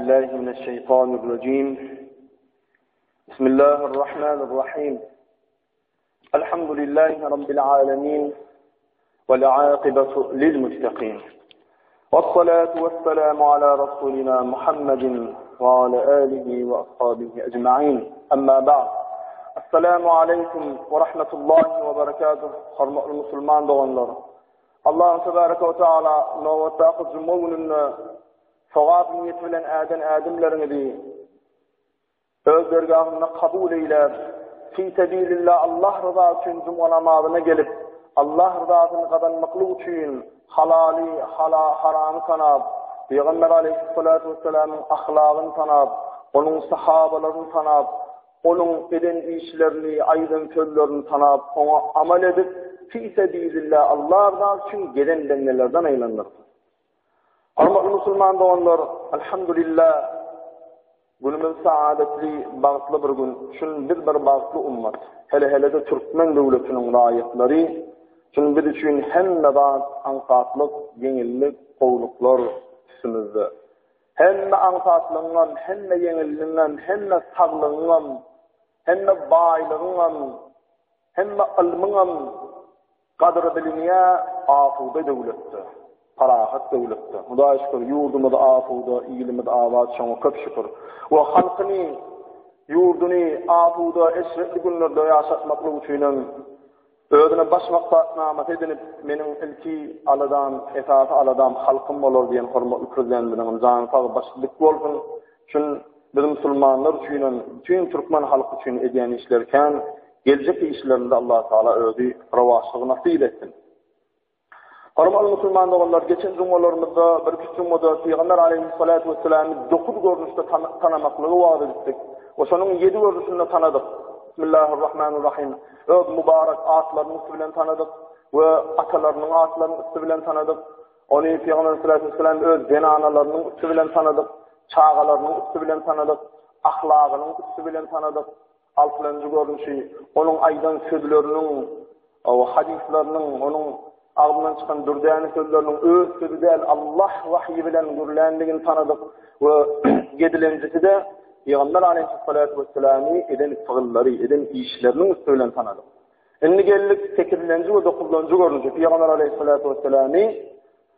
بالله من الشيطان الرجيم بسم الله الرحمن الرحيم الحمد لله رب العالمين والعاقبة للمتقين والصلاة والسلام على رسولنا محمد وعلى آله وأصحابه أجمعين أما بعد السلام عليكم ورحمة الله وبركاته خرماء المسلمان دوغنلر Allahu tebaraka we taala nobatdaky juma gününde sogap niýeti bilen äden ädimleriňizi öz dergahynda kabul eýläp, fi sebilillah Allah ryzasy üçin juma namazyna gelip, Allah ryzasyny gazanmaklyk üçin halaly, hala, haramy tanap, Pygamber aleýhissalatu wessalamyň ahlagyny tanap, onuň sahabalaryny tanap, Onuň eden işlerini, aýdan sözlerini tanap, oňa amal edip, fi sebilillah, Allah ryzasy üçin gezen bendelerden aýlandyrsyn. Hormatly musulman doganlar, alhamdulillah, günümiz saadatly, bagtly bir gün. Şun biz bir bagtly ummat. Hele-hele-de türkmen döwletiniň raýatlary, şun biz üçin hemme zat aňsatlyk, ýeňillik, gowluklar üstümizde. Hemme aňsatlygyňam, hemme ýeňilligiňem, hemme saglygyňam, hemme baýlygyňam, hemme ylmyňam gadyry bilinýär asuda döwletde, parahat döwletde. Hudaýa şükür, ýurdumyz asuda, ilimiz abat, şoňa köp şükür. We halkyny, ýurduny asuda, eşretli günlerde ýaşatmaklyk üçinem Özüne baş maksatnamasy edinip, meniň ilki aladam, esasy aladam halkym bolar diýen hormatly Prezidentimiziňem jany sag, başy dik bolsun. Şun biz musulmanlar üçinem, bütin türkmen halky üçin edýän işleri kän. Geljek işlerinde Allatagala özi rowaçlygy nasyp etsin. Hormatly musulman doganlar, geçen jumgalarymyzda, birki jumgada Pygamber aleýhissalatu wesselamy dokuz görnüşde tanamaklygy wagyz edipdik. We şonuň ýedi görnüşinde tanadyk. Bismillahirrahmanirrahim. Öz mübarek atlarynyň üsti bilen tanadyk we atalarynyň atlarynyň üsti bilen tanadyk. Ony Pygamber aleýhissalatu wesselam öz zenanalarynyň üsti bilen tanadyk, çagalarynyň üsti bilen tanadyk, ahlagynyň üsti bilen tanadyk. Altynjy görnüşi, onuň aýdan sözleriniň, hadyslarynyň, onuň agzyndan çykan dürdäne sözleriniň öz sözi däl, Allah wahýy bilen gürländigini tanadyk we ýedilenjisi-de Pygamber aleýhissalatu wesselamy eden pygyllary, eden işleriniň üsti bilen tanadyk. Indi geldik sekizinji we dokuzynjy görnüşe, Pygamber aleýhissalatu wesselamy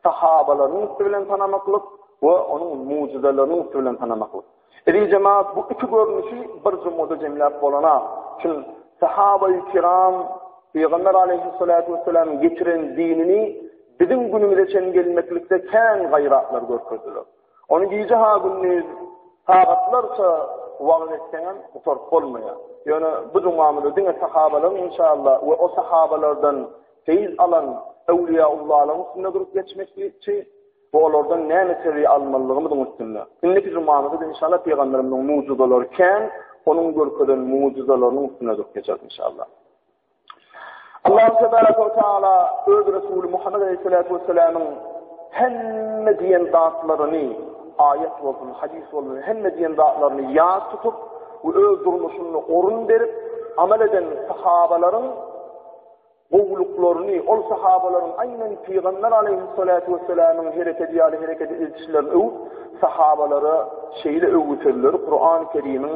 sahabalarynyň üsti bilen tanamaklyk we onuň mugjyzalarynyň üsti bilen tanamaklyk. Eziz jemaat, bu iki görnüşi bir jumada jemläp bolana. Çün sahabaýy kiram Pygamber aleýhissalatu wesselamyň getiren dinini biziň günümize çen gelmeklikde kän gaýratlar görkezdiler. Ony gije ha gündiz sagatlarça wagyz etseňem gutaryp bolmaýar. Ýöne bu jumamyzda diňe sahabalaryň inşallah we o sahabalardan feýz alan öwliýaullalaryň üstünde durup geçmekçi we olardan näme terbiýe almalydygymyzyň üstünde. Indiki jumamyzda inşallah pygamberimiziň mugjyzalary kän, onuň görkezen mugjyzalarynyň üstünde durup geçeris inşallah. Allah tebaraka we taala öz Resuly Muhammed aleyhissalatu vesselamyň hemme diýen zatlaryny aýat bolsun, hadys bolsun, hemme diýen zatlaryny ýat tutup we öz durmuşynda orun berip amal eden sahabalaryň gowulyklaryny, ol sahabalaryň aýnan Pygamber aleýhissalatu wessalamyň herekedi ýaly hereket edişlerini öwüp, sahabalara şeýle öwgi sözleri Kurany Kerimiň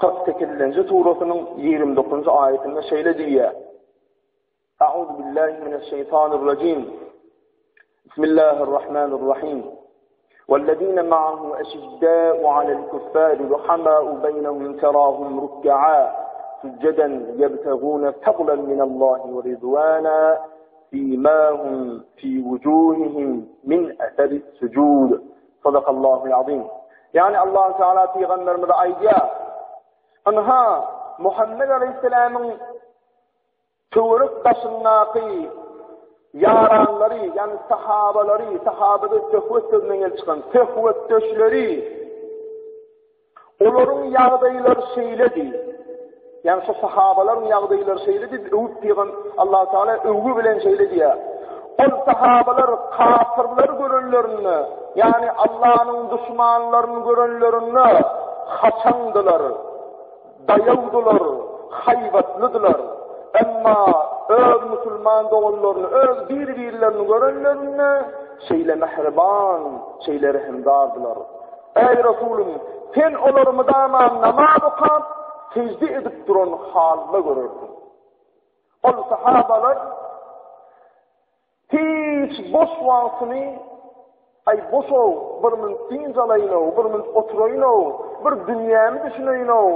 48-nji surasynyň 29-njy aýatynda şeýle diýýär. A'udhu billahi mineşşeýtanirrajim. Bismillahirrahmanirrahim. والذين معه أشداء على الكفار رحماء بينهم تراهم ركعا سجدا يبتغون فضلا من الله ورضوانا سيماهم في وجوههم من أثر السجود صدق الله العظيم Yani allah Teala peygamberimize aýdýar. Anha Muhammed Aleyhisselamyň Töwerek daşyndaky ýaranlary, ýagny sahabalary, sahabada söhbet sözünden gelip çykan söhbetdeşleri, olaryň ýagdaýlary şeýledi. Ýagny şu sahabalaryň ýagdaýlary şeýledi, öwüp pygamber Allah Taala öwgi bilen şeýle diýýär. Ol sahabalar kafirleri görenlerinde, ýagny Allahnyň duşmanlaryny görenlerinde haçandylar. Daýawdylar, haýbatlydylar. Emma öz musulman doganlaryny, öz bir-birlerini görenlerinde şeýle mähriban, şeýle rehimdardylar. Eý Resulym, sen olary mydama namaz okap, sejde edip duran halda görersiň. Ol sahabalar Hiç boş wagtyny, Aý, boş-ow, bir minut dynç alaýyn-ow, bir minut oturaýyn-ow, bir dünýämi düşüneýin-ow,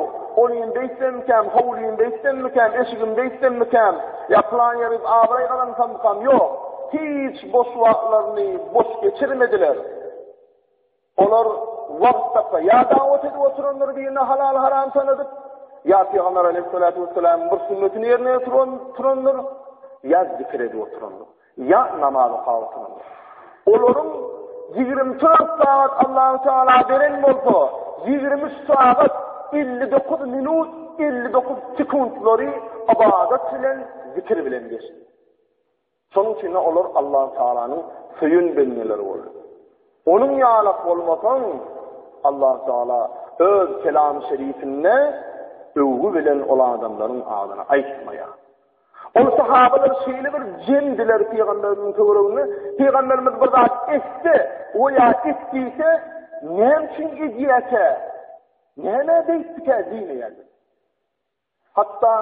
onyny beýtsemmikäm, howlyny beýtsemmikäm, eşigimi beýtsemmikäm, ýa pylan ýere gidip abraý gazansammykam, ýok, hiç boş wagtlaryny boş geçirmediler. Olar wagt tapsa, ýa dawat edip oturandyr birine halal-haram tanadyp, ýa Pygamber aleyhissalatu vesselamyň bir sünnetini ýerine ýetirip oturandyr, ýa zikir edip oturandyr, ýa namaz okap oturandyr. Olaryň 24 sagat Allahu Teala beren bolsa, 23 sagat 59 minut 59 sekuntlary ybadat bilen, zikir bilen geçdi. Şonuň üçin-de olar Allahu Tealanyň söýen bendeleri boldy. Onuň ýalak bolmasaň, Allahu Teala öz Kelamy Şerifinde öwgi bilen ol adamlaryň adyny aýtmaýar. Ol sahabalar şeýle bir jemdiler pygamberimiziň töwereginde, pygamberimiz bir zat etse we ýa et diýse, näme üçin edýärkä? Näme beýtdikä diýmeýärler. Hatda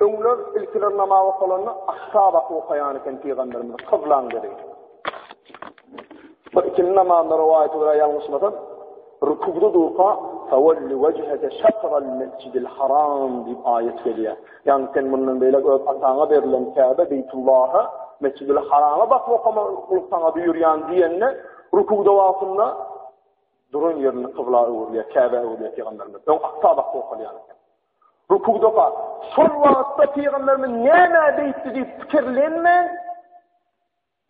öňler ilkiler namaz okalanda aşa bakyp okaýan eken pygamberimiz kyblaň deregine. Bir ikindi namazynda rowaýata görä ýalňyşmasam, rükugda durka Fawalli wejheke şatral mesjidil haram diýip aýat gelýär. Ýagny sen mundan beýläk öz ataňa berlen Käbe Beýtullaha, Mesjidil Harama bakyp okamaklyk saňa buýurýan diýende, rükugda wagtynda duran ýerinde kybla öwrülýär, Käbä öwrülýär pygamberimiz. Öň aksa bakyp okalýan eken. Rukugdaka şol wagtda pygamberimiz nämä beýtdi diýip pikirlenmän,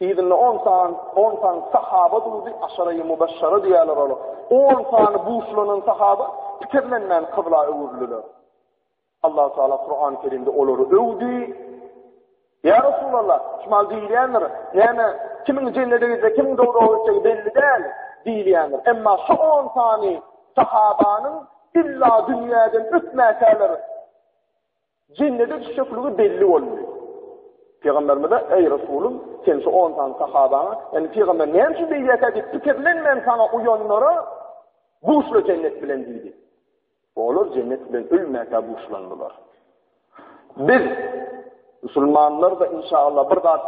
yzynda on sany, on sany sahaba durdy, aşara-i mubeşşara diýýärler olar. On sany buşlanan sahaba pikirlenmän kybla öwrüldiler. Allahu Teala Kur'an-ı Kerimde olary öwdi. Ýa Resulallah, şumal diýilýändir, näme, kimiň jennete gitjegi, kimiň dowzaha gitjegi belli däl diýilýändir. Emma şu on sany sahabanyň illa dünýäden ötmäkäler jennete düşjekligi belli boldy. Pygamberimize, Eý Resulym, sen şu on sany sahabaňa, ýagny pygamber näme üçin beýlekä diýip pikirlenmän saňa uýanlara buşla jennet bilen diýdi. Olar jennet bilen ölmäkä buşlandylar. Biz, musulmanlar-da inşallah bir zat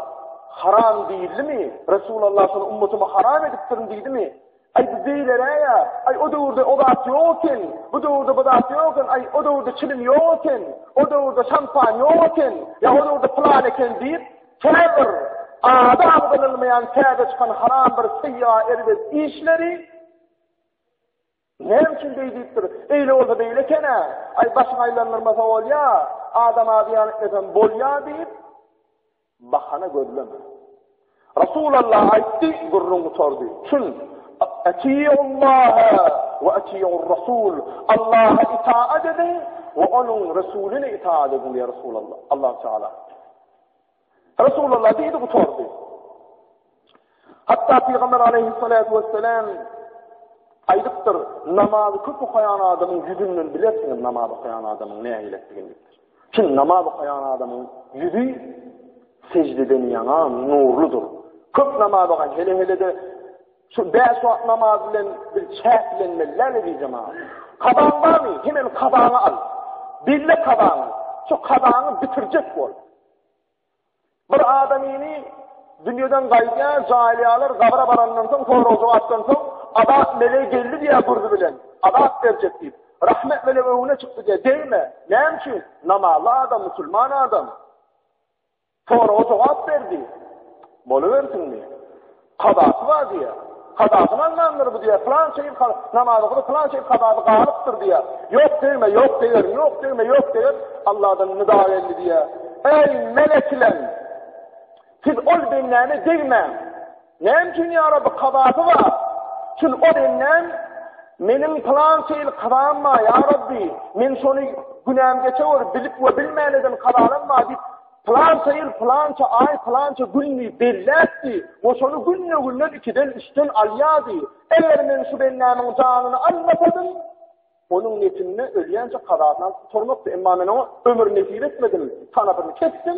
haram diýildimi? Resulallah şony ummatyma haram edipdirin diýdimi? Aý bu beýleräýä, aý o döwürde o zat ýok eken, bu döwürde bu zat ýok eken, aý o döwürde çilim ýok eken, o döwürde şampan ýok eken, ýa o döwürde pylan eken diýip, käbir ady agzalylmaýan täze çykan haram bir seýýa erbet işleri Näme üçin beý diýipdir? Eýle bolsa beýle eken-ä. Aý, başyňy aýlandyrmasa bolýa, adama zyýan etmesem bolýa diýip, bahana gözleme. Resulallah aýtdy, gürrüň gutardy. Çün, Atiullaha we atiur Rasul. Allaha itaat ediň we onuň Resulyna itaat ediň diýýär Resulallah. Allah Teala. Resulallah diýdi gutardy. Hatda Pygamber aleyhissalatu vesselam aýdypdyr, namazy köp okaýan adamyň ýüzünden bilersiňiz namaz okaýan adamyň nähilidigini diýipdir. Çünki namaz okaýan adamyň ýüzi sejdeden ýaňa nurludyr. Köp namaz okan hele-hele-de şu bäş wagt namaz bilen bir çäklenmeli däl eziz jemagat. Kazaň barmy? Hemen kazaňy al. Belle kazaňy. Şu kazaňy bitirjek bol. Bir adamyny dünýeden gaýdýar, jaýlaýarlar, gabra barandan soň, sorag-jogapdan soň, azap melegi geldi diýýär gürzi bilen, azap berjek diýip. Rahmet melegi öňüne çykdy diýýär, degme. Näme üçin? Namazly adam, musulman adam. Soraga jogap berdi. Bolubersin diýýär. Kazasy bar diýýär. Kazasyny almandyr bu diýýär. Pylança ýyl namaz okady, pylança ýyl kazasy galypdyr diýýär. Ýok degme, ýok degerin, ýok degme, ýok deger. Allahdan nida geldi diýýär. Eý melekler! Siz ol bendäme degmäň. Näme üçin ýa Rabbi kazasy bar? Çün o bendäm meniň pylança ýyl kazam bar ýa Rabbi. Men şony günäm geçewür, bilip we bilmän eden kazalam bar diýip Pylança ýyl, pylança aý, pylança gün diýip belläpdi we şony günde-günden ikiden, üçden alýardy. Eger men şu bendämiň janyny almasadym, onuň netinde ölýänçä kazasyny alyp gutarmakdy. Emma men oňa ömür nesip etmedim, tanapyny kesdim.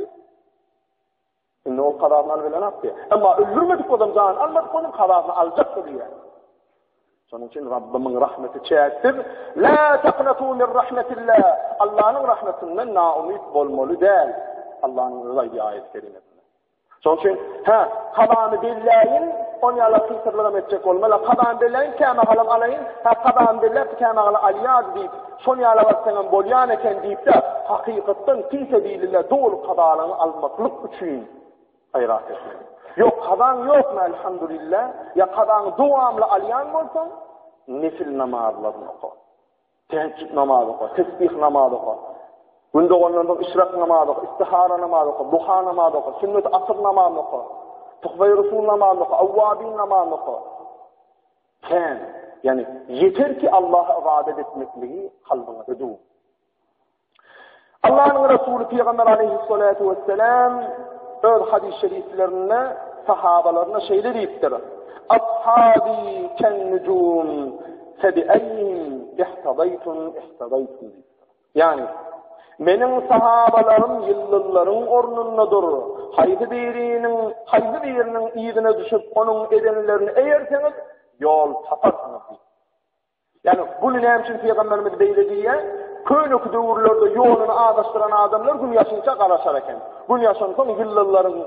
Indi ol kazasyny alyp bilenok diýýär. Emma öldürmedik bolsam, janyny almadyk bolsam, kazasyny aljakdy diýýär. Şonuň üçin Rabbymyň rahmeti çäksiz. La taqnatu min rahmetillah. Allanyň rahmetinden naumyt bolmaly däl. Allanyň özi aýdýar aýat kerimesinde. Şonuň üçin, hä, kazany belläýin, on ýaly kysyrlygam etjek bolma, kazany belläýin, kämahalam alaýyn, hä, kazany belläp, kämahala alýardy diýip, şon ýaly etseňem bolýan eken diýip-de, hakykatdan fi sebilillah doly kazalaňy almaklyk üçin gaýrat etmeli. Ýok, kazaň ýokmy, elhamdülillah, ýa kazaňy dowamly alýan bolsaň, nefil namazlaryny oka. Tehejjüd namazy oka, tesbih namazy oka. Gün dogandan soň işrak namazy oka, istihara namazy oka, duha namazy oka, sünnet asyr namazyny oka. Tuhfeý Resul namazyny oka, Awwabin namazyny oka. Kän, ýagny ýeter ki Allaha ybadat etmekligi kalbyňa düw. Allah'ın Resulü Peygamber aleyhissalatu vesselam öz hadis-i şeriflerinde sahabalarına şeýle diýipdir. Ashabi ken nujum fe bi eýhim ihtadaytum ihtadaytum diýipdir. Ýagny meniň sahabalarym ýyldyzlaryň ornundadyr. Haýsy biriniň haýsy biriniň yzyna düşüp onuň edenlerini eýerseňiz ýol taparsyňyz diýipdir. Ýagny buny näme üçin pygamberimiz beýle diýýär? Köneki döwürlerde ýoluny azaşdyran adamlar gün ýaşynça garaşar eken. Gün ýaşansoň ýyldyzlaryň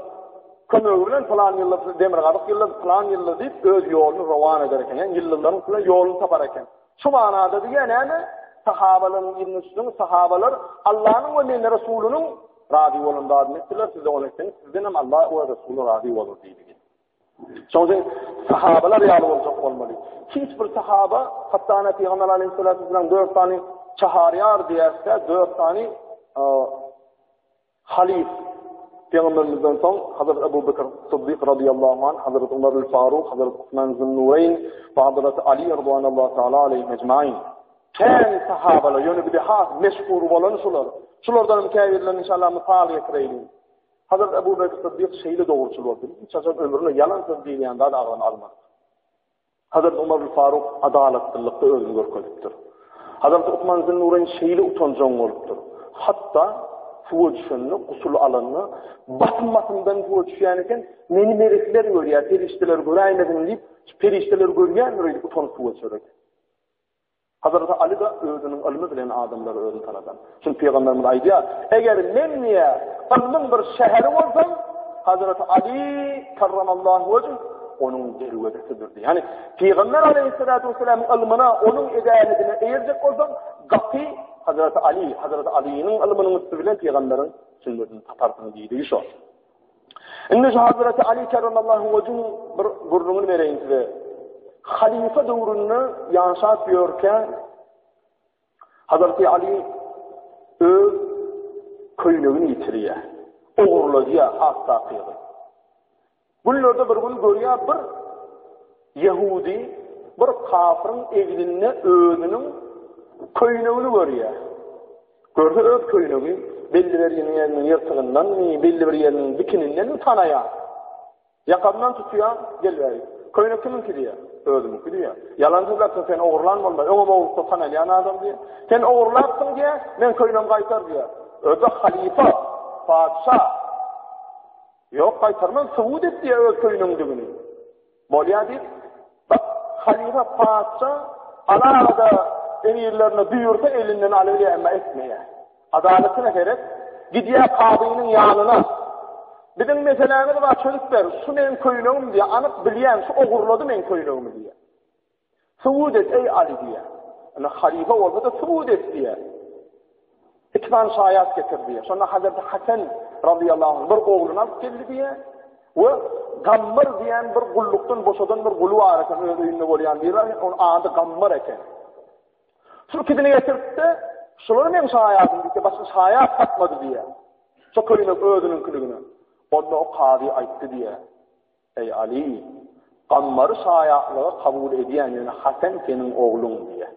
kömegi bilen pylan ýyldyz demirgazyk ýyldyz, pylan ýyldyz diýip öz ýoluny rowan eder eken. Ýagny ýyldyzlaryň bilen ýoluny tapar eken. Şu manada diýýär näme? Sahabalaryň yzyna düşseňiz, sahabalar Allanyň we men Resulynyň razy bolan zadyny etdiler, siz-de ony etseňiz, sizden hem Allah we Resuly razy bolar diýdi. Şonuň üçin sahabalar ýaly boljak bolmaly. Hiç bir sahaba, hatda ana Pygamber aleyhissalatu vesselam dört sany çaharýar diýerse, dört sany halif Pygamberimizden soň Hazrat Ebu Bekr Siddik radıyallahu anh, Hazrat Umar el-Faruk, Hazrat Osman Zünnurayn we Hazrat Ali radıyallahu taala aleyhim ecmaîn. Kän sahabalar, ýöne bir has meşhur bolan şular. Şulardan hem käbirlerini inşallah mysal getireýin. Hazrat Ebu Bekr Syddyk şeýle dogruçyl bolupdyr. Hiç haçan ömründe ýalan söz diýilýän zady agzyna almady. Hazrat Umar Faruk adalatlylykda özüni görkezipdir. Hazrat Osman Zünnurayn şeýle utanjaň bolupdyr. Hatda suwa düşende, gusul alanda basym-basymdan suwa düşýän eken, meni melekler görýär, perişdeler göräýmesin diýip, perişdeler görýändir öýdüp utanyp suwa düşer eken. Hazreti Ali-da özüniň ylmy bilen adamlara özüni tanadan. Çünki Pygamberimiz aýdýar, Eger men diýýär, ylmyň bir şäheri bolsam, Hazreti Ali karramallahu wejh onuň derwezesidir diýýär. Ýagny Pygamber aleyhissalatu vesselamyň ylmyna, onuň edaletine eýerjek bolsaň, gapy Hazreti Ali, Hazreti Aliniň ylmynyň üsti bilen pygamberiň sünnetini taparsyň diýdigi şo. Indi şu Hazreti Ali kerremallahu wejhiniň bir gürrüňini bereýin size. Halyfa döwründe ýaşap ýörkä Hazreti Ali öz köýnegini ýitirýär. Ogurladýar has takygy. Günlerde bir gün görýär bir ýehudi bir kafyryň egninde özüniň köýnegini görýär. Görse öz köýnegi belli bir ýeriniň ýyrtygyndanmy, belli bir ýeriniň dikinindenmi tanaýar. Ýakamdan tutýar, gel bäri. Köýnek kimiňki diýýär. Özümiňki diýýär. Ýalan sözläpsiň, sen ogurlan bolma. Öňem ogurlykda tanalýan adam diýýär. Sen ogurlapsyň diýýär, men köýnegimi gaýtar diýýär. Özi halypa, patyşa. Ýok, gaýtarman, subut et diýýär öz köýnegiňdigini. Bolýa diýip, bak, halypa patyşa alagada emirlerine buýursa elinden alybilýär, emma etmeýär. Adalatyna seret, gidýär kazynyň ýanyna. Biziň meselämiz bar, çözüp ber, şu meň köýnegim diýýär, anyk bilýän, şu ogurlady meň köýnegimi diýýär. Subut et, eý Aly diýýär. Indi halyfa bolsa-da subut et diýýär. Iki sany şaýat getir diýýär. Şonda Hazreti Hasan radiyallahu anh bir ogluny alyp geldi diýýär. We Gammar diýen bir gullukdan boşadan bir guly bar eken, öz öýünde bolýan biri bar eken, onuň ady Gammar eken. Şu ikisini getiripdi, şular meň şaýadym diýdi, başga şaýat tapmady diýýär. Şu köýnek özüniňkiligine. Onda o kazy aýtdy diýýär. Eý, Aly! Gammary şaýatlyga kabul edýän, ýöne Hasan seniň ogluň diýýär.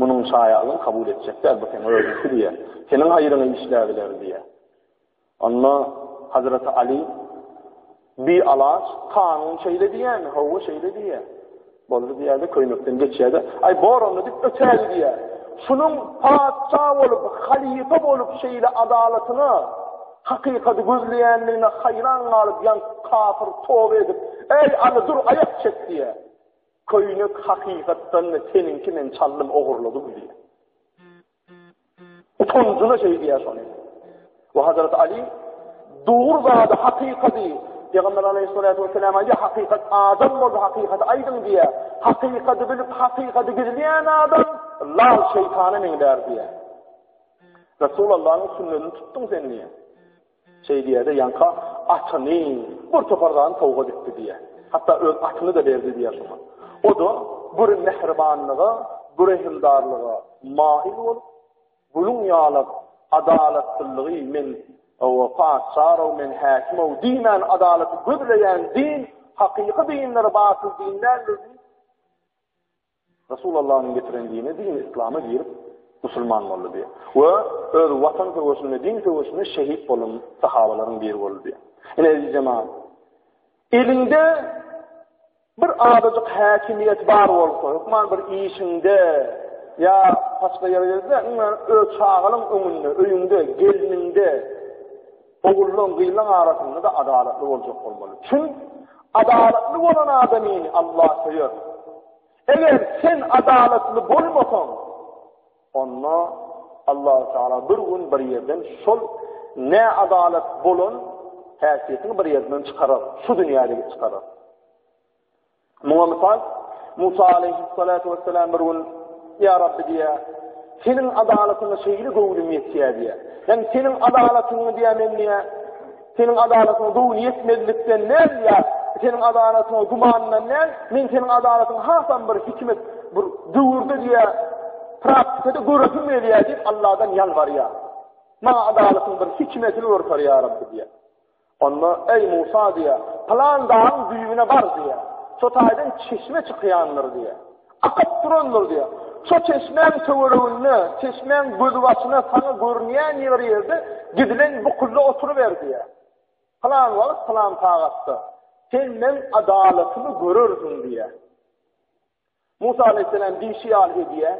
Munuň şaýatlygyny kabul etjek däl, bu seň özüňki diýýär. Seniň haýryňa işläbiler diýýär. Onda Hazreti Aly, Bialaç, kanun şeýle diýýärmi? Hawa, şeýle diýýär. Boldy diýýär-de, köýnekden geçýär-de, Aý, bor onda diýip ötägi diýýär. Şunuň patyşa bolup, halypa bolup şeýle adalatyna, hakykady gözleýänligine haýran galyp, ýaňky kafir toba edip, Eý, Aly, dur, aýak çek diýýär. Köýnek hakykatdan-da seniňki men çaldym ogurladym diýýär. Utanjyna şeý diýýär şony. We Hazrat Ali dogry zady, hakykady Pygamber aleyhissalatu vesselam aýdýar, hakykat adam bolsa hakykaty aýdyň diýýär. Hakykady bilip, hakykady gizleýän adam lal şeýtana meňzär diýýär. Resulullah'yň sünnetini tutduň sen diýýär. Şeý diýýär-de, ýaňka atyny, bir topar zadyny sowgat etdi diýýär. Hatda öz atyny-da berdi diýýär şoňa. O-da bir mähribanlyga, bir rehimdarlyga maýyl bolup, bunuň ýaly adalatsyzlygy men owa patyşa-ow, men häkim-ow diýmän adalaty gözleýän din hakyky dindir, batyl din däldir diýip, Resulallanyň getiren dini din islama girip musulman boldy diýýär. We öz watan söweşinde, din söweşinde şehit bolan sahabalaryň biri boldy diýýär. Ine eziz jemaat. Eliňde bir azajyk häkimiýet bar bolsa, hökman bir işiňde ýa başga ýerde, öz çagalaň öňünde, öýüňde, gelniňde Ogullaň gyzlaň arasynda-da adalatly boljak bolmaly. Çün adalatly bolan adamyny Allah söýer. Eger sen adalatly bolmasaň, onda Allahu Teala bir gün bir ýerden şol ne adalat bolan häsiýetiňi bir ýerden çykarar. Şu dünýäde çykarar. Muňa mysal, Musa aleyhissalatu vesselam bir gün, Ýa Rabbi diýýär, Seniň adalatyňa şeýle göwnüm ýetýär diýýär. Ýagny seniň adalatyňy diýýär men diýýär, seniň adalatyňa göwün ýetmezlikden däl diýýär, seniň adalatyňa gümandan däl, men seniň adalatyňy hasam bir hikmet, bir döwürde diýýär, praktikada göresim gelýär diýip Allahdan ýalbarýar. Maňa adalatyň bir hikmetini görker ýa Rabbi diýýär. Onda, Eý, Musa diýýär, pylan dagyň düýbüne bar diýýär. Şo taýdan çeşme çykýandyr diýýär. Akyp durandyr diýýär. Şo çeşmäň töwereginde, çeşmäň gözbaşyna saňa görünýän bir ýerde gizlen bukulda oturyber diýýär. Pylan wagt, pylan sagatda sen meň adalatymy görersiň diýýär. Musa aleyhisselam diýşi ýaly edýär.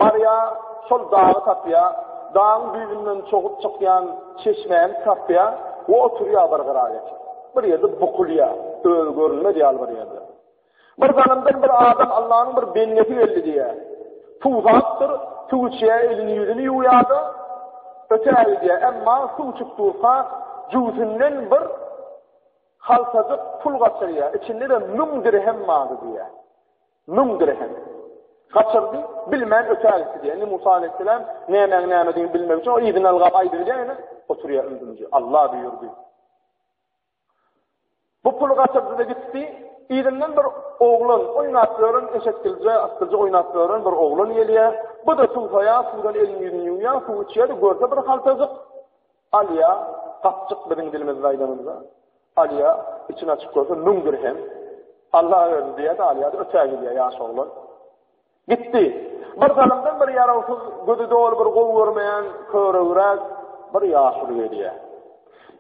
Barýar, şol dagy tapýar. Dagyň düýbünden çogup çykýan çeşmäni tapýar we oturýar bir gyra geçip. Bir ýerde bukulýar, özi görünmez ýaly bir ýerde. Bir zamandan bir adam Allanyň bir bendesi geldi diýýär. Suwsapdyr, suw içýär, elini ýüzüni ýuwýar-da, ötä gidýär. Emma suw içip durka, jübüsinden bir Haltajyk pul gaçyrýar, içinde-de müň dirhem bardy diýýär. Müň dirhem. Gaçyrdy, bilmän ötä gitdi diýýär. Indi Musa aleyhisselam nämäň nämedigini bilmek üçin o yzyna ylgap aýdybilýär, ýöne oturýar ümsümje. Allah buýurdy. Bu puly gaçyrdy-da gitdi. Yzyndan bir oglan oýnap ýören, eşekdilje, atdylja oýnap ýören bir oglan gelýär. Bu-da suwsaýar, suwdan elini ýüzüni ýuwýar, suw içýär, görse bir haltajyk Alýa, gapjyk biziň dilimizde aýdanymyzda, alýa, içini açyp görse müň dirhem. Allah berdi diýýär-de, alýa-da ötä gidýär ýaş oglan. Gitdi. Bir salymdan bir ýarawsyz, gözi doly bir gowy görmeýän, köregräk bir ýaşuly gelýär.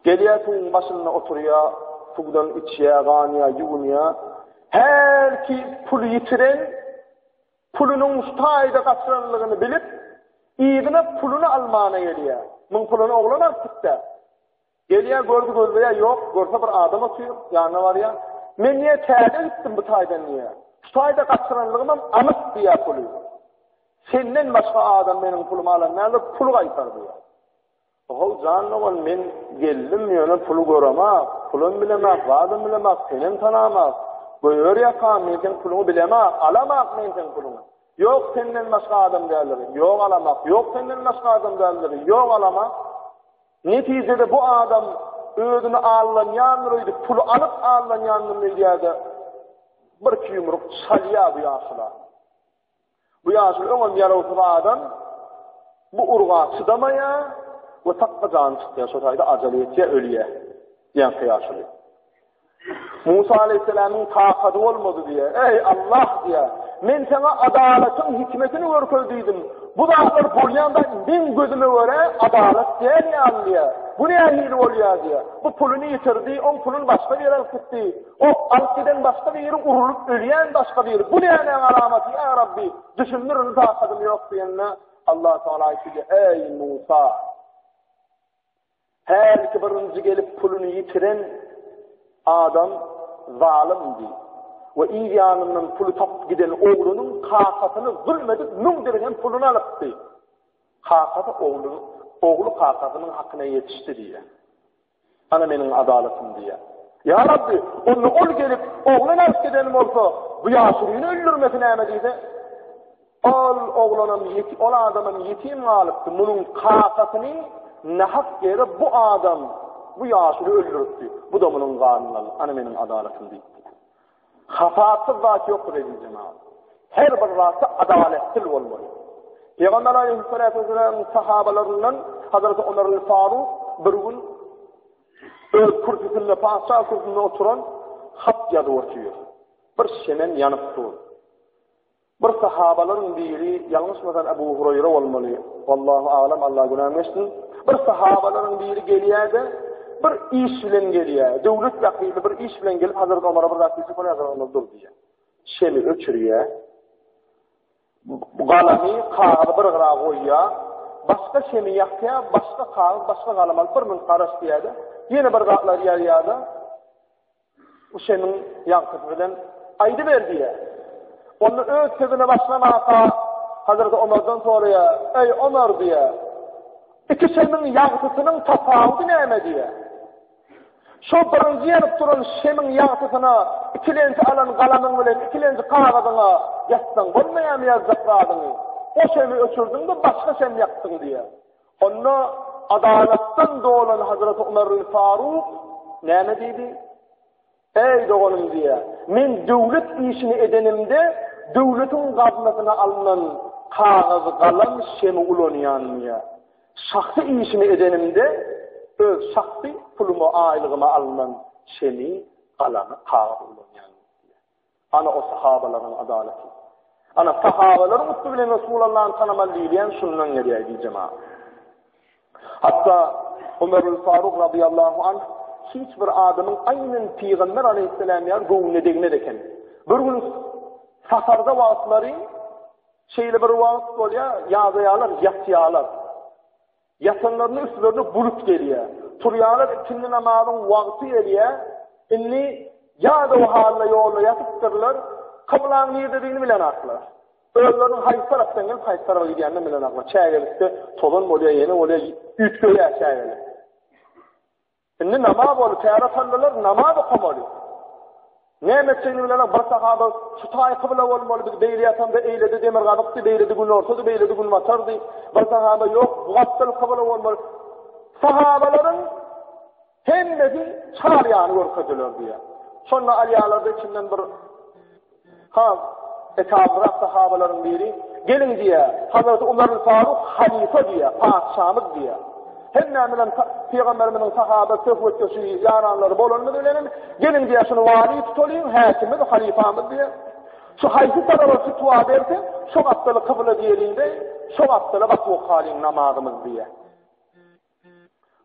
Gelýär suwuň başynda oturýar, suwdan içýär, ganýar, ýuwunýar. Hälki puly ýitiren Pulunyň şu taýda gaçyranlygyny bilip, yzyna puluny almana gelýär. Muň puluny oglan alyp gitdä. Gelýär, gördi gözleýär, ýok, görse bir adam otyr, ýanyna barýar. Men diýýär, täze gitdim bu taýdan diýýär. Şu taýda gaçyranlygymam anyk diýýär puly. Senden başga adam meniň pulumy alan däldir, puly gaýtar diýýär. How jan dogan men geldim ýöne puly göremak, pulam bilemak, zadam bilemak, senem tanamak. Goýber ýakam, men seň puluňy bilemak, alamak men seň puluňy. Ýok senden başga adam däldir. Ýok alamak, ýok senden başga adam däldir. Ýok alamak. Netijede bu adam özüni allanýandyr öýdüp, puly alyp allanýandyr öýdýär-de, bir-iki ýumruk çalýar bu ýaşula. Bu ýaşuly öňem ýarawsyz adam bu urga çydamaýar we takga jany çykýar, şo taýda ajaly ýetýär, ölýär. Ýaňky ýaşuly. Musa aleyhisselamyň takady bolmady diýýär. Eý Allah diýýär. Men saňa adalatyň hikmetini görkez diýdim. Bu zatlar bolýanda meň gözüme görä adalat däl ýaly diýýär. Bu nähili bolýar diýýär. Bu puluny ýitirdi, oň puluny başga biri alyp gitdi. O alyp giden başga biri, urulyp ölýän başga biri. Bu nämäň alamaty, ýa Rabbi? Düşündir, indi takadym ýok diýende, Allah Tagala aýtdy, Eý Musa! Hälki birinji gelip puluny ýitiren adam zalymdy. we yz ýanyndan puly tapyp giden oglunyň kakasyny zulm edip 1000 dirhem puluny alypdy. Kakasy ogluny, ogly kakasynyň hakyna ýetişdi diýýär. Ana meniň adalatym diýýär. Ýa Rabbi, onda ol gelip oglan alyp giden bolsa, bu ýaşulyny öldürmesi näme diýse, ol oglanam ýeti, ol adamam ýetim galypdy. Munuň kakasyny nahak ýere bu adam, bu ýaşuly öldüripdi. Bu-da munuň ganyny aldy. Ana meniň adalatym diýipdi. Hasapsyz zat ýokdur eziz jemagat. Her bir zatda adalatsyz bolmaly. Pygamber aleyhissalatu vesselamyň sahabalaryndan Hazreti Ömer el-Faruk bir gün öz kürsüsinde, patyşa kürsüsinde oturan hat ýazyp otyr. Bir şemem ýanyp dur. Bir sahabalaryň biri, ýalňyşmasam Ebu Huraýra bolmaly, Wallahu aglam, Allah günämi geçsin. Bir sahabalaryň biri gelýär-de, bir iş bilen gelýär. Döwlet bähbitli bir iş bilen gelip Hazreti Omara bir zat diýjek bolýar, Hazreti Omar dur diýýär. Şemi öçürýär. Galamy, kagyzy bir gyra goýýar. Başga şemi ýakýar, başga kagyz, başga galam alyp bir minut garaş diýýär-de, ýene bir zatlar ýazýar-da, Bu şemiň ýagtysy bilen aýdyber diýýär. Onda öz sözüne başlamaka Hazreti Omardan soraýar, Eý Omar diýýär. Iki şemiň ýagtysynyň tapawudy näme diýýär. Şo birinji ýanyp duran şemiň ýagtysyna ikilenji alan galamyň bilen ikilenji kagyzyňa ýazsaň bolmaýarmy ýazjak zadyňy? O şemi öçürdiň-de başga şem ýakdyň diýýär. Onda adalatdan dolan Hazreti Umarul Faruk näme diýdi? Eý doganym diýýär, men döwlet işini edenimde döwletiň gaznasyna alnan kagyz, galam, şemi ulanýan diýýär. Şahsy işimi edenimde öz şahsy puluma, aýlygyma alnan şemi, galamy, kagyzy ulanýan diýýär. Ana o sahabalaryň adalaty. Ana sahabalaryň üsti bilen Resulallany tanamaly diýilýän şundan gelýär diý jemaat. Hatda Ömerül Faruk radiyallahu anh hiç bir adamyň aýnen pygamber aleyhisselam ýaly göwnüne degmez eken. Bir gün safarda wagtlary şeýle bir wagt bolýar, ýadaýarlar, ýatýarlar. Ýatanlarynyň üstlerine bulut gelýär. Turýarlar, ikindi namazyň wagty gelýär. Indi ýadaw halda ýolda ýatypdyrlar. Kyblaň nirededigini bilenaklar. Özleriniň haýsy tarapdan gelip, haýsy tarapa gidýänini bilenaklar. Çägelikde tozan bolýar, ýene bolýar, üýtgeýär çägelik. Indi namaz boldy, täret aldylar, namaz okamaly. Näme etjegini bilenok, bir sahaba şu taý kybla bolmaly, biz beýle ýatanda eýlede demirgazykdy, beýlede günortady, beýlede günbatardy. Bir sahaba ýok, bu gapdal kybla bolmaly. Sahabalaryň hemmesi çar ýany görkezdiler diýýär. Şonda alýarlar-da içinden bir Has ekabyrrak sahabalaryň biri, Geliň diýýär, Hazreti Umarul Faruk halyfa diýýär, patyşamyz diýýär. Hemmämizem pygamberimiziň sahaba söhbetdeşi, ýaranlary bolanymyz bilenem, geliň diýýär, şuny wali tutalyň, häkimimiz, halyfamyz diýýär. Şu haýsy taraba fitwa berse, şo gapdaly kybla diýeliň-de, şo gapdala bakyp okalyň namazymyzy diýýär.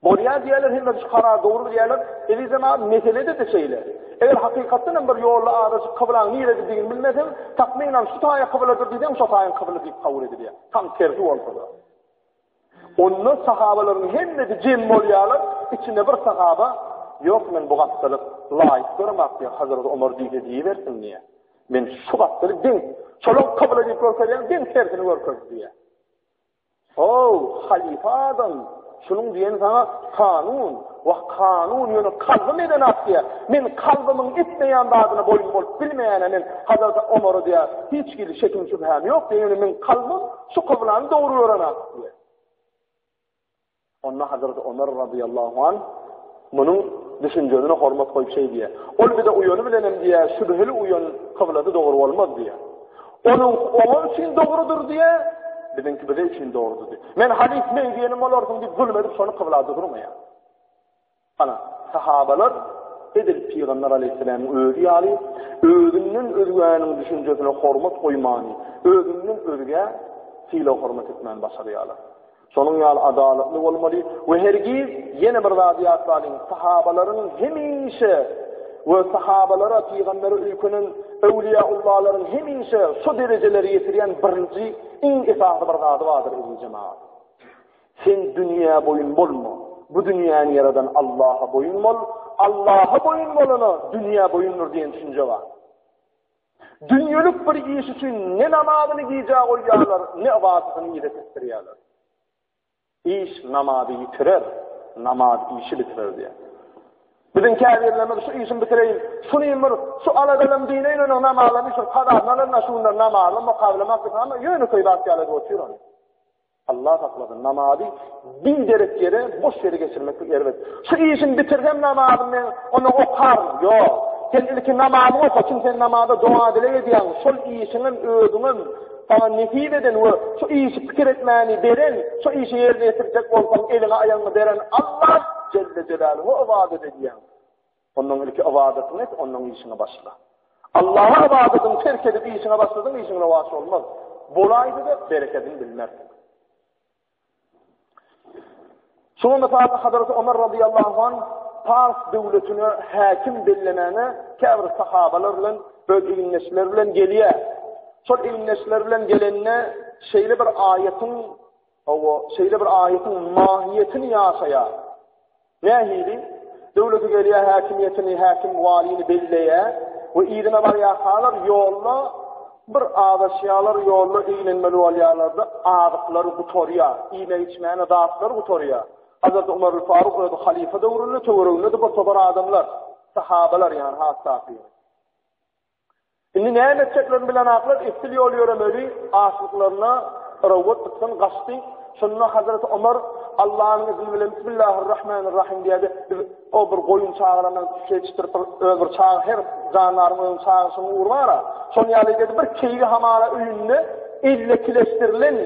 Bolýar diýýärler, hemme şu karary dogry bilýärler. Eziz jemagat, meselede-de şeýle. Eger hakykatdan hem bir ýolda azaşyp kyblaň nirededigini bilmeseň, takmynan şu taýa kybladyr diýseň, şo taýyň kybla diýip kabul edilýär. Tam tersi bolsa-da. Onda sahabalaryň hemmesi jem bolýarlar, içinde bir sahaba, Ýok, men bu gapdaly laýyk göremak diýýär, Hazreti Omar diýse diýibersin diýýär. Men şu gapdaly deň, şolaň kybla diýip görkezýän, deň tersini görkezdi diýýär. How, halypa adam, şunuň diýeni saňa kanun. Wah, kanun ýöne kalbym edenak diýýär. Men kalbymyň etmeýän zadyna boýun bolup bilmeýän-ä men Hazreti Omara diýýär, hiç hili şekim şübhäm ýok diýýär, ýöne meň kalbym şu kyblany dogry görenak diýýär. Onda Hazreti Omar razyýallahu anh munuň düşünjesine hormat goýup şeý diýýär. Ol bize uýany bilenem diýýär, şübheli uýan kyblady dogry bolmaz diýýär. Onuň oňa üçin dogrudyr diýýär, biziňki bize üçin dogrudyr diýýär. Men hadys meň diýenim bolarsyň diýip zulum edip şony kyblada durmaýar. Ana, sahabalar edil Pygamber aleýhissalamyň özi ýaly özünden özgäniň düşünjesine hormat goýmany, özünden özgä sylag-hormat etmäni başarýarlar. Şonuň ýaly adalatly bolmaly we hergiz ýene bir zady ýatlalyň, sahabalaryň hemişe we sahabalara, pygambere öýkenen öwliýaullalaryň hemişe şu derejelere ýetirýän birinji iň esasy bir zady bardyr eziz jemagat. Sen dünýä boýun bolma. Bu dünýäni ýaradan Allaha boýun bol. Allaha boýun bolana dünýä boýundyr diýen düşünje bar. Dünýelik bir iş üçin ne namazyny gijä goýýarlar, ne ybadatyny yza tesdirýärler. Iş namazy ýitirer, namaz işi bitirer diýýär. Biziň käbirlerimiz şu işimi bitireýin, şuny bir şu aladalam diýneýin onuň namazyny şu kazasyny alaryn, şu günler namazym okabilemok diýip, amma ýönekeý zat ýaly edip otyr ony. Allah saklasyn, namazy biderek ýere, boş ýere geçirmeklik erbet. Şu işimi bitirsem namazym men ony okaryn. Ýok. Sen ilki namazyňy oka, çünki sen namazda doga-dileg edýäň. Şol işiňem özüňem Saňa nesip eden we şu işi pikir etmäni beren, şu işi ýerine ýetirjek bolsaň eliňe aýagyňy beren Allah Jelle Jelaluhu ybadat edýäň. Ondan ilki ybadatyňy et, ondan işiňe başla. Allaha ybadatyňy terk edip işiňe başlasaň işiň rowaç bolmaz. Bolaýsa-da berekedini bilmersiň. Şuňa mysal Hazreti Omar radiyallahu anh Pars döwletine häkim bellemäne käbir sahabalar bilen öz egindeşleri bilen gelýär. Şol egindeşleri bilen gelende şeýle bir aýatyň hawa, şeýle bir aýatyň mahiýetini ýaşaýar. Nähili? Döwleti gelýär, häkimiýetini, häkim walini belleýär we yzyna barýarkalar ýolda bir azaşýarlar, ýolda eglenmeli bolýarlar-da, azyklary gutarýar, iýmek-içmäne zatlary gutarýar. Hazreti Umarul Faruk özi halyfa döwründe töwereginde-de bir topar adamlar, sahabalar ýagny has takygy. Indi näme etjeklerini bilenaklar, essil ýol ýöremeli, açlyklaryna yrawat ysgyn gaçdy. Şonda Hazreti Omar Allanyň izni bilen Bismillahirrahmanirrahim diýdi. Biz o bir goýun çagyrandan şeýtişdirip bir öz bir çagy her jandaryň özüni çagyryşynyň ugry bar-a. Şonuň ýaly edýärdi. Bir keýgi hamala öýünde ellekileşdirilen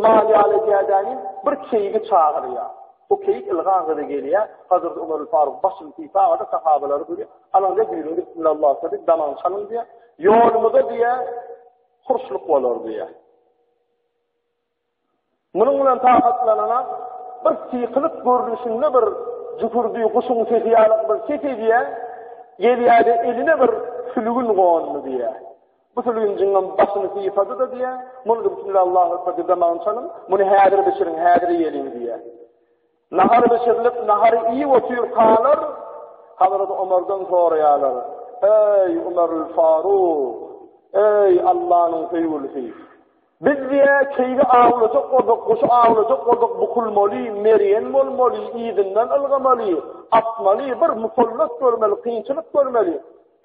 mal ýaly edýädäni bir keýgi çagyrýar. Bu keýik ylgan gyzy gelýär. Hazreti Omar Faruk başyny sypagada sahabalary görýär. Alyň diýýär, biriňiz Bismillah diýip damagyny çalyň diýýär. Ýolumyza diýýär, hurşluk bolar diýýär. Munuň bilen takatlanana bir sykylyk görnüşinde bir jühürdi, guşuň sesi ýaly bir ses edýär. Gelýär-de eline bir sülgün gondy diýýär. Bu sülgünjiňem başyny sypady-da diýýär. Muny-da Bismillah Allahu Ekber diýip damagyny çalyň. Muny häzir bişiriň, häzir iýeliň diýýär. Nahar bişirilip, nahary iýip otyrkalar, Hazreti Omardan soraýarlar, Eý, Umarul Faruk, eý, Allanyň söýgülisi! Biz diýä, keýigi awlajak bolsak, guşy awlajak bolsak, bukulmaly, mergen bolmaly, yzyndan ylgamaly, atmaly, bir musallat görmeli, kynçylyk görmeli.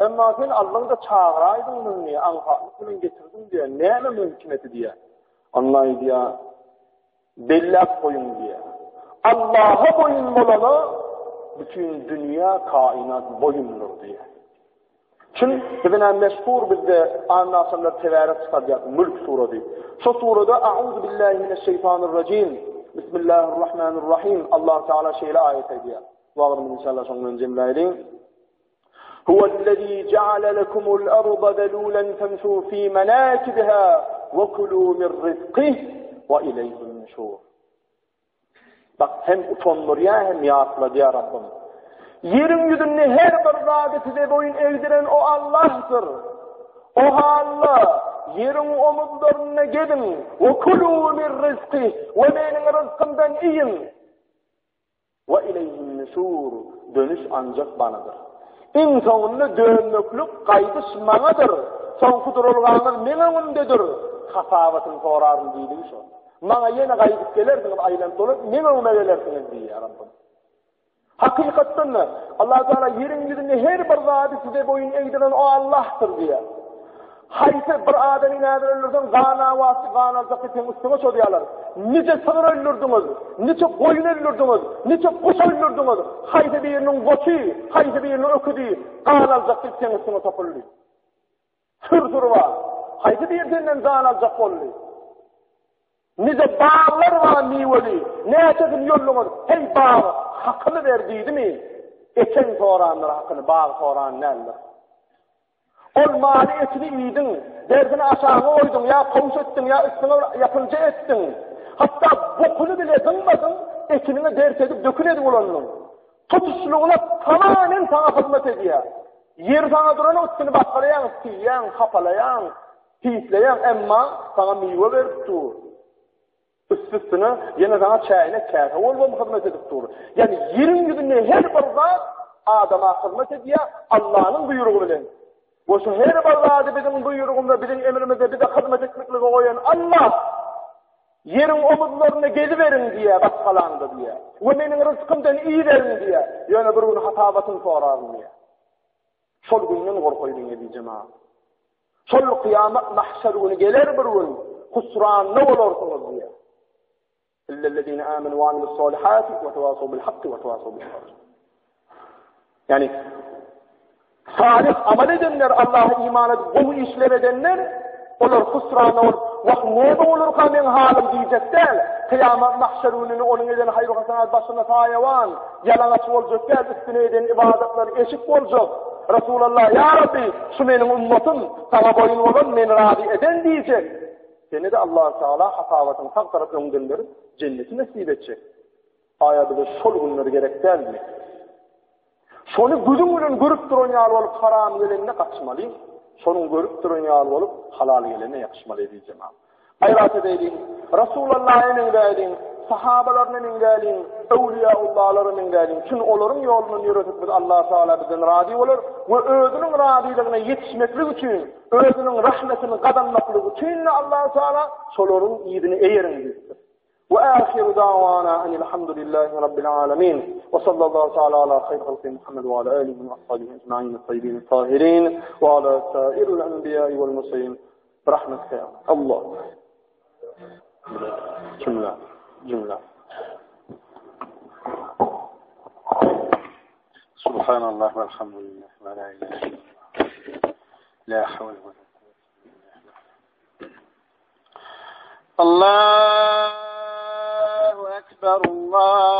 Emma sen aldyň-da çagyraýdyň muny diýä, aňsatlyk bilen getirdiň diýä, näme munuň hikmeti diýä. Onda aýdýar, Belläp goýuň diýýär. Allaha boýun bolana bütin dünýä, kainat boýundyr diýýär. Çün bizine meşhur bizde anna agşamlar tebärek çykardýar Mülk surady. Şo surada A'uzu billahi mineşşeýtanirrajim. Bismillahirrahmanirrahim. Allah Teala şeýle aýat aýdýar. Wagtymyzy inşallah şoň bilen jemläýliň. Huwellezî jeale lekumul arda zelûlen femşû fî menâkibihâ ve kulû min rizkih ve ileyhin nüşûr. Bak hem utandyrýar hem ýatladýar Rabbim. Ýeriň ýüzünde her bir zady size boýun egdiren o Allahdyr. O halda ýeriň omuzlarynda geziň we kulû min rizkih we meniň ryzkymdan iýiň. We ileýhin nüşur, dönüş ancak banadyr. Iň soňunda dönmeklik, gaýdyş maňadyr, soňky duralgaňyz meň öňümdedir, hasabatyny soraryn diýdigi şol. Maňa ýene gaýdyp gelersiňiz, aýlanyp dolanyp meň öňüme gelersiňiz diýýär Rabbym. Hakykatdan-da, Allah Teala ýeriň ýüzünde her bir zady size boýun egdiren o Allahdyr diýýär. Haýsy bir adamy nädip öldürseň, gan awasy, gan aljak diýip seň üstüňe çozýarlar. Niçe sygyr öldürdiňiz, niçe goýun öldürdiňiz, niçe guş öldürdiňiz, haýsy biriniň goçy, haýsy biriniň öküzi gan aljak diýip seň üstüňe topuldy. Sür-sür bar. Haýsy biri senden jan aljak boldy? Nice baglar bar miweli, näçesini ýolduňyz, heý bag, hakyny ber diýdimi? Eken sorandyr hakyny, bag soran däldir. Ol maly etini iýdiň, derisini aşagyňa goýduň, ýa kowuş etdiň, ýa üstüňe bir ýapynja etdiň. Hatda bokuny bile zyňmadyň, etiniňe dersi edip dökün edip ulandyň. Tutuşlygyna tamamen saňa hyzmat edýär. Ýeri saňa duranok, üstüni basgalaýaň, siýýäň, hapalaýaň, pisleýäň, emma saňa miwe berip dur. Üsti-üstüne ýene saňa çäýnek käse bolubam hyzmat edip dur. Ýagny ýeriň ýüzünde her bir zat adama hyzmat edýär, Allanyň buýrugy bilen. We şu her bir zady biziň buýrugymyza, biziň emrimize, bize hyzmat etmeklige goýan Allah ýeriň omuzlarynda geziberiň diýýär, basgalaňda diýýär. We meniň ryzkymdan iýiberiň diýýär. Ýöne bir gün hasabatyny soraryn diýýär. Şol günden gorkaýlyň eziz jemagat. Şol kyýamat mahşer güni geler bir gün, husranda bolarsyňyz diýýär. Illellezine amenu we amilus salihati we tewasaw bil hakki we tewasaw bis sabr. Yani salih amal edenler, Allaha iman edip gowy işler edenler, olar husrana bolup, wah näme bolarka meň halym diýjek däl. Kyýamat mahşer gününi onuň eden haýyr hasanat başyna saýawan, ýalaňaç boljak däl, üstüne eden ibadatlary eşik boljak. Resulallah, ýa Rabbi, şu meniň ummatym, saňa boýun bolan, meni razy eden diýjek. Seni-de Allahu Teala hasabatyňy sag tarap öňden berip, jenneti nesip etjek. Aýa bize şol günler gerek dälmi? Şony gözüň bilen görüp duran ýaly bolup haram gelende gaçmaly, şonuň görüp duran ýaly bolup halal gelende ýapyşmaly eziz jemagat. Gaýrat edeýliň, Rasulallaha meňzäýliň, sahabalaryna meňzäýliň, öwliýaullalara meňzäýliň. Çünki olaryň ýolundan ýöresek biz Allahu Teala bizden razy bolar we özüniň razylygyna ýetişmeklik üçin Özüniň rahmetini gazanmaklyk üçin-de Allahu Teala şolaryň yzyny eýeriň diýipdir. We ahiru dawana enilhamdülillahi rabbil alamin. We sallallahu taala ala hayr halki Muhammed we ala alihi we ashabihi ecmaîn tayyibin tahirin we ala sairil enbiýa wal murselin. Rahmetike ya Allah. Cümle. Cümle. Subhanallah ve elhamdülillah ve la ilahe illallah. La havle ve la kuvvete Allahu ekber, Allahu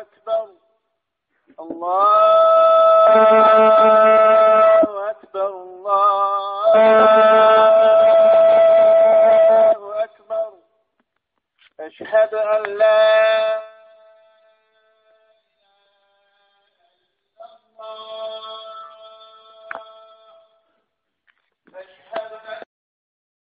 ekber. Allahu ekber, Allahu ekber. Eşhedü en la.